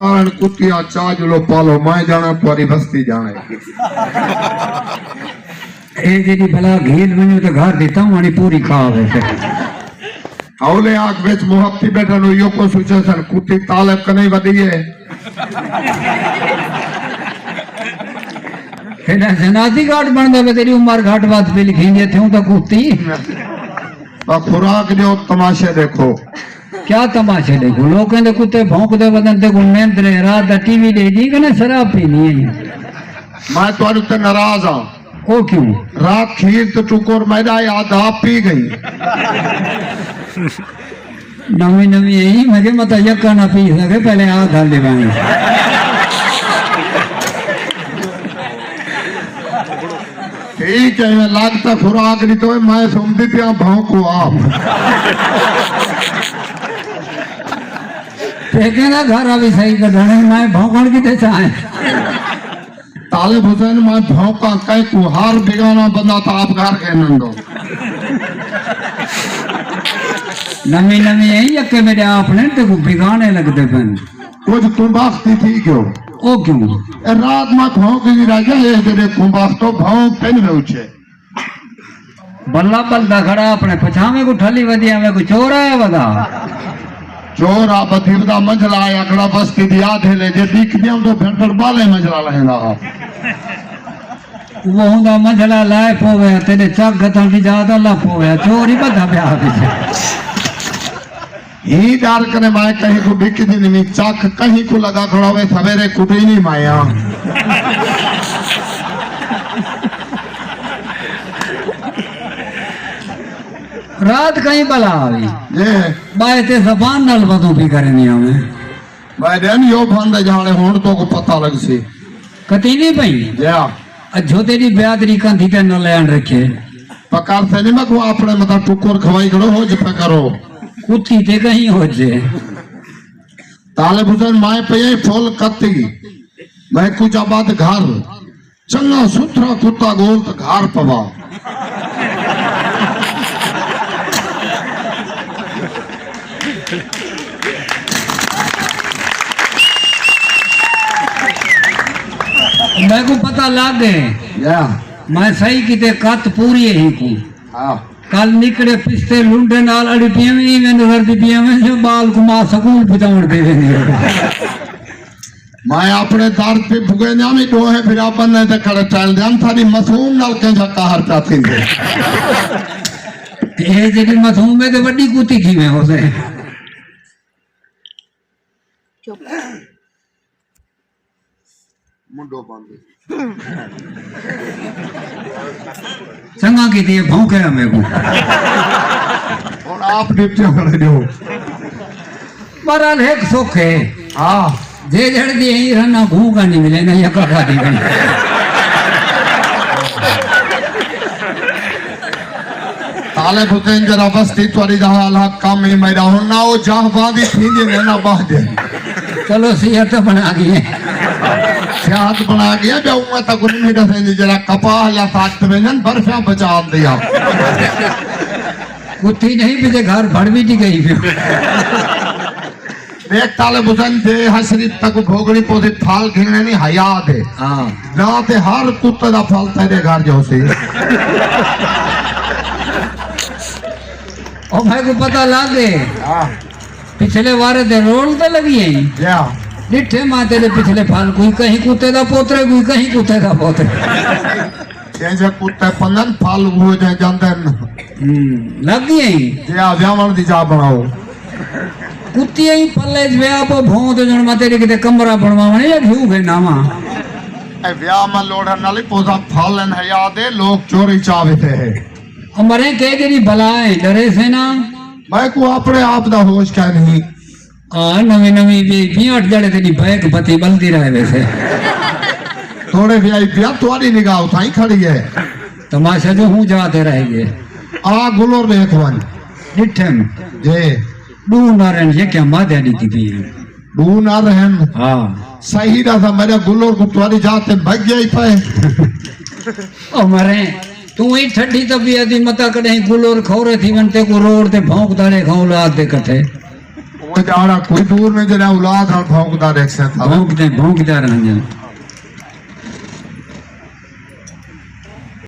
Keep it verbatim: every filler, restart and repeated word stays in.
مارن کتیاں چا جلو پالو، میں جانا تہاݙی بستی جانے۔ اے جیڑھی بلا گھیل ونڄو تے گھر دی تاں وانی پوری کھا ویسے۔ ہولے آکھ وچ محبتی ٻیٹھن ہوئی او کو سوچے سن، کتی طالب کنیں وݙی ہے۔ تیݙا شناختی کارڈ بݨدا پئے، تیݙی عمر گھٹ ودھ پئی لکھیندی ہے، تھیوں تاں کتی۔ بس خوراک ݙیو، تماشے ݙیکھو۔ کیا تماشے ݙیکھوں؟ لوکیں دے کتے بھونکدے ودن، تیکوں نیندر ہے، رات دا ٹی وی ݙیکھدی کہ نہ شراب پیندی ہے؟ میں تہاݙے تے ناراض ہاں۔ او کیوں؟ رات کھیر تے ٹکر میݙا یاد آپ پی ڳئی۔ نویں نویں آئی، میں کہیا متاں یکا نہ پی سڳے، پہلے آ گھل ݙیوائیں۔ ٹھیک ہے، میں لڳ تاں خوراک ݙتو ہے، میں سمدی پیاں بھونکو آپ۔ تے کہندا گھر آ وی صحیح کڈھݨے، میں بھونکݨ کیتے چاہیں۔ طالب حسین، میں بھونکاں کہیں کوں، ہر بیگانہ بندہ تاں آپ گھر گھنن ݙو۔ نویں نویں آئی، یکے میݙے آپ نے تیکوں بیگانے لڳدے پئن۔ کجھ کمبخت ہی تھی ڳیو۔ او کیوں؟ اے رات میں بھونک ہی رہ ڳیا، اے جیڑھے کمبخت تو بھونک پن میں اچھے۔ بلا بلدا کھڑا اپݨے پچھاویں کوں ٹھلی ودی، ایویں کوئی چور آیا ودا۔ چور آ ٻدھی ودا، منجھلا آیا کھڑا، بستی دی آدھے لے جے ݙکھ ݙیاں تو بھنڈڑ ٻالے منجھلا لہندا ہا۔ وہ ہوندا منجھلا لائے پووے، تیݙے چک گھتݨ دی جا تاں لہہ پووے، چور ہی ٻدھا پیا پچھے۔ ہی ݙر کنے میں کہیں کوں ݙکھ ݙیندی نی، چک کہیں کوں لڳا کھڑا ہووے، سویرے کٹینی میں آں۔ رات کہیں بلا آوی۔ جی۔ ٻائے تے زبان نال وضو پئی کریندی آویں۔ ٻائے ݙین یو بھن دے جھاڑے، ہݨ تیکوں پتہ لڳسی۔ کتیندی پئی؟ جیا۔ اجھو تیݙی برادری کندھی تے نہ لیݨ رکھے۔ پکار تے نی میں کوں اپݨے متاں ٹکر کھوائی کھڑو، ہو جے پیا کرو۔ کتی تے کہیں ہو جے۔ طالب حسین، میں پئیں فل کتی، میں کجھ آباد گھر، چنڳا ستھرا کتا ڳول تے گھر پوا۔ میکوں پتہ لڳ ڳئے۔ یا۔ میں صحیح کیتے، کت پوری ہے ہی کوں۔ ہاں۔ کل نکڑے پستے لنڈے نال اڑی پیویں، ایویں نظر دی پیویں جو ٻال کوں ماء سکول پڄاوݨ پئی ویندی ہے۔ میں اپݨے درد پئی بھڳیندیاں، وی ݙوہیں بھرا بنیں تے کھڑے ٹہلدے ہن، ساݙی معصوم نال کینجھا قہر پیا تھیندے۔ اے جیڑھی معصوم ہے تے وݙی کتی کیویں ہوسے؟ چپ۔ منڈو بند۔ چنڳا کیتی ہے، بھونکیا میکوں۔ ہݨ آپ ݙپٹیاں کھڑے ݙیو۔ بہرحال ہک سکھ ہے۔ ہاں۔ جے جڑ دی ہیں رنا بھونکا نہیں ملے، نہ یکا کھا دی بنی۔ طالب حسین، جرا بستی تہاݙی دا حال حق کم ہی میݙا، ہݨ نہ او جاہ باندی تھیندی نے نہ باہدے۔ چلو صحت بݨا ڳئی ہے۔ صحت بݨا ڳئی ہے، ٻیا اوں تک نہیں میݙا سیندی، جرا کپاہ یا ساکت ویندن، برفیاں بچا آندی آ۔ کتی نہیں پچھے گھر بھڑ وی ݙی ڳئی پئی۔ ݙیکھ طالب حسین، جے حشری تیکوں بھوڳݨی پوسی، پھل گھنݨے نی حیا دے۔ ہاں۔ نہ تے ہر کتے دا پھل تیݙے گھر جو سی۔ او میکوں پتہ لڳ ڳئے۔ ہاں۔ پچھلے وارے تے روڑ تے لڳی ہیں۔ جیا۔ ݙٹھے میں تیݙے پچھلے پھل، کوئی کہیں کتے دا پوترے، کوئی کہیں کتے دا پوترے۔ جیں جے کتے پنن پھل اوہو جے جاندن۔ ہوں، لڳ ڳئی ہیں۔ جیا، ویاوݨ دی جا بݨاؤ۔ کتی ای پلے چ ویا پو بھوں تے جݨ میں تیݙے کیتے کمرہ بݨواوݨ یا گھیو گھناواں۔ اے ویا میں لوڑھݨ نال پوسا پھل ہن حیا دے، لوک چوری چا ویندے ہے۔ او مریں کہ جیڑھی بلا ہے، ݙرے سے نا۔ میکوں اپݨے آپ دا ہوش کائے نہیں۔ آ، نویں نویں وی، وی اٹھ جڑے تیݙی بیک بتی ٻلدی رہ ویسے۔ توڑے وی آئی پیا، تہاݙی نگاہ اتھائیں کھڑی ہے۔ تماشا جو ہوں جا تے رہ ڳئے۔ آ گلور ݙیکھ ونڄ۔ ݙٹھم۔ جے۔ ݙو نر ہن، یکیاں مادیاں ݙتی پئی ہن۔ ݙو نر ہن۔ ہاں۔ صحیح ݙسا، میݙا گلور کوں تہاݙی جا تے بھڄ ڳیا ہی پئے۔ او مریں، توں ہی ٹھڈی طبیعت دی، متاں کݙہیں گلور کھورے تھی ونڄ، تیکوں روڑ تے بھونکدا ݙیکھاں اولاد دے کٹھے۔ جاڑا کوئی دور نہیں، جڑا اولاد ہن بھونکدا ݙیکھسے تھا۔ بھونکدے، بھونکدا رہندے۔